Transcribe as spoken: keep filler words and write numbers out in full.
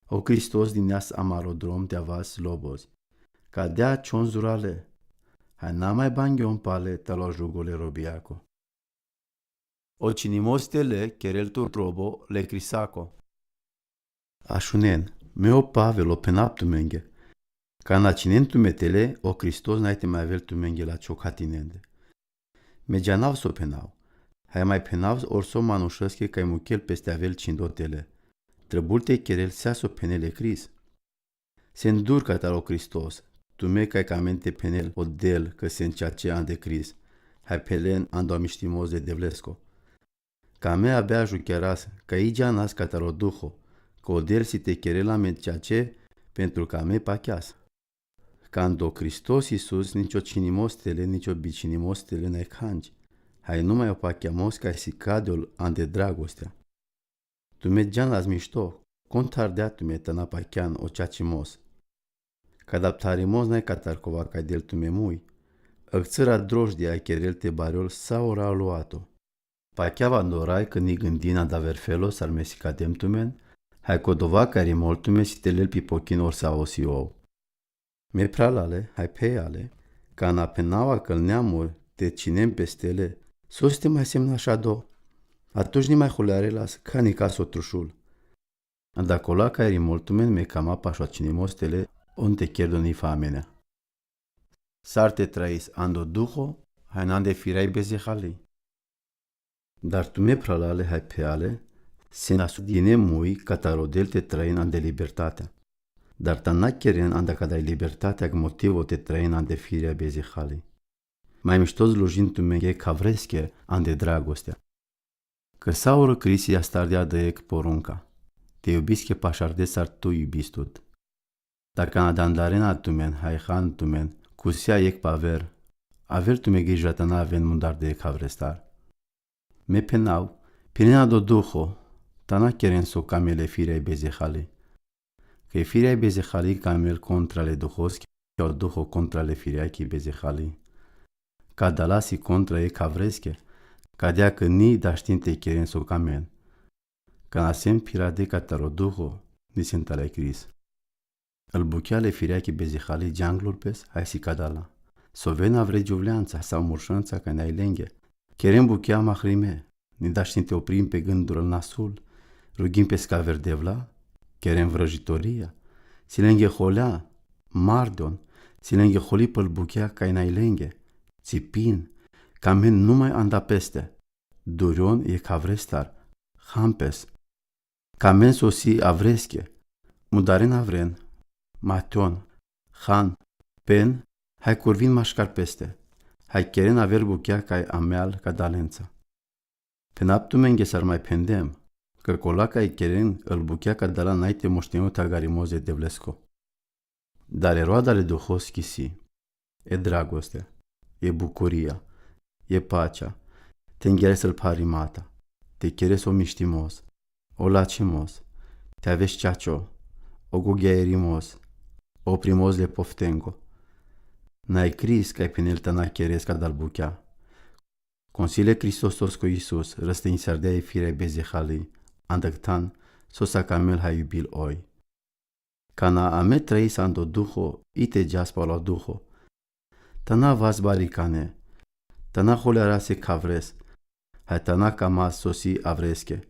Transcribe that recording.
O Hristos dineas amaro drom te avas lobozi, ka dea čhon zurale, haj na maj bangjon pale talo žugole robijako. O čhinimos tele kerel tu robo le Krisako. A šunen, me o Pavel o phenav tumenge, ka na čhinen tume tele, o Hristos naj te maj avel tumenge la čhokatinende. Me džanav so phenav, haj maj phenav orso manušeske kaj mukhel peste avel čhindo tele. Trebul te kerel seas so phenel e Kris. Sen dur katar o Hristos, tume kaj ka amen te phenel o Del, ka sen čače ande Kris, haj phelen ando mištimos e Devlesko. Ka me abea žukjaras, ka i džanas katar o Duho, ka o Del si te kerel amen čače, pentru ka me pakjas. Ka ando Hristos Isus nič o čhinimos tele, nič o bičhinimos tele naj khanč, haj numaj o pakjamos kaj si kadol ande dragostea. Tume džanas mišto, kontar dea tume tana pakjan o čačimos. Ka adaptarimos naj katar kova kaj del tume muj. Akcera droždia kerel te barjol sa ora luato. Pakjava ando raj ka ni gândin anda aver felo sar me sikadem tumen, haj ko dova kaj rimol tumen si te lel pi pokin orsa osi ov. Me phralale, haj pheale, ka na phenava kal neamur te čhinen peste le, soste maj sem našado. A tuž ni maj hulearelas, ka ni kas o trušul. Anda kola kaj rimol tumen me kama pašo čhinimos tele, on te kerdon i famenea. Sar te traes ando Duho, haj na ande firea i bezehali. Dar tume phralale haj pheale, sen asudinen muj katar o Del te traen ande libertatea. Dar tana keren anda ka daj libertatea ka motivo te traen ande firea i bezehali. Maj mišto zlujin tumenge ka vreske ande dragostea. Ka sa ora Krist i astardea dajekh porunka: te iubiske pašarde sar tu iubis tut. Dar ka na dandarena tumen, haj han tumen, kusea jekh pe aver, aver tume griža tana aven mudar dajekh avrestar. Me phenav, phinen ando Duho, tana keren so ka amel e firea i bezehali. Kaj firea i bezehali ka amel kontra le Duhoske, o Duho kontra le firea ki bezehali. Ka adala si kontra jekh avreske, ka dea kaj ni daštin te keren so ka amen. Ka na sem phirade katar o Duho, ni sem tale Krist. Al bukhea le firea ki bezehali džanglul pes, haj si ka adala. So ven avre džuvljanca, sa muršenca kaj naj lenge. Keren bukhea mahrime, ni daštin te oprin pe gândul al nasul, rugin pes ka aver Devla, keren vrăjitoria, si lenge holea, mardon, si lenge holi pal bukhea kaj naj lenge, cipin, ka amen numaj anda peste, durion jekh avrestar, han pes. Ka amen so si avreske, mudaren avren, maton, han, pen, haj kurvin maškar peste, haj keren aver bukhea kaj ameal ka dalenca. Phenav tumenge sar maj phendem, kaj kola kaj keren al bukhea ka adala naj te mošten o tagarimoz e Devlesko. Dar e roada le Duhoski si: e dragostea, e bukuria, e pacea, te ngjeres al pharimata, te keres o mištimoz, o lačhimoz, te aves čačo, o gugjaerimoz, o primozle poftengo. Naj Krist kaj phenel tana keres ka dal bukhea. Konsile Kristososko Isus, rastensardea e firea i bezehali, andaktan, so sa ka amel haj iubil oj. Kana ame traes ando Duho, i te džas palo Duho. Tana vas barikane, tana holearase ka avres, haj tana ka mas so si avreske.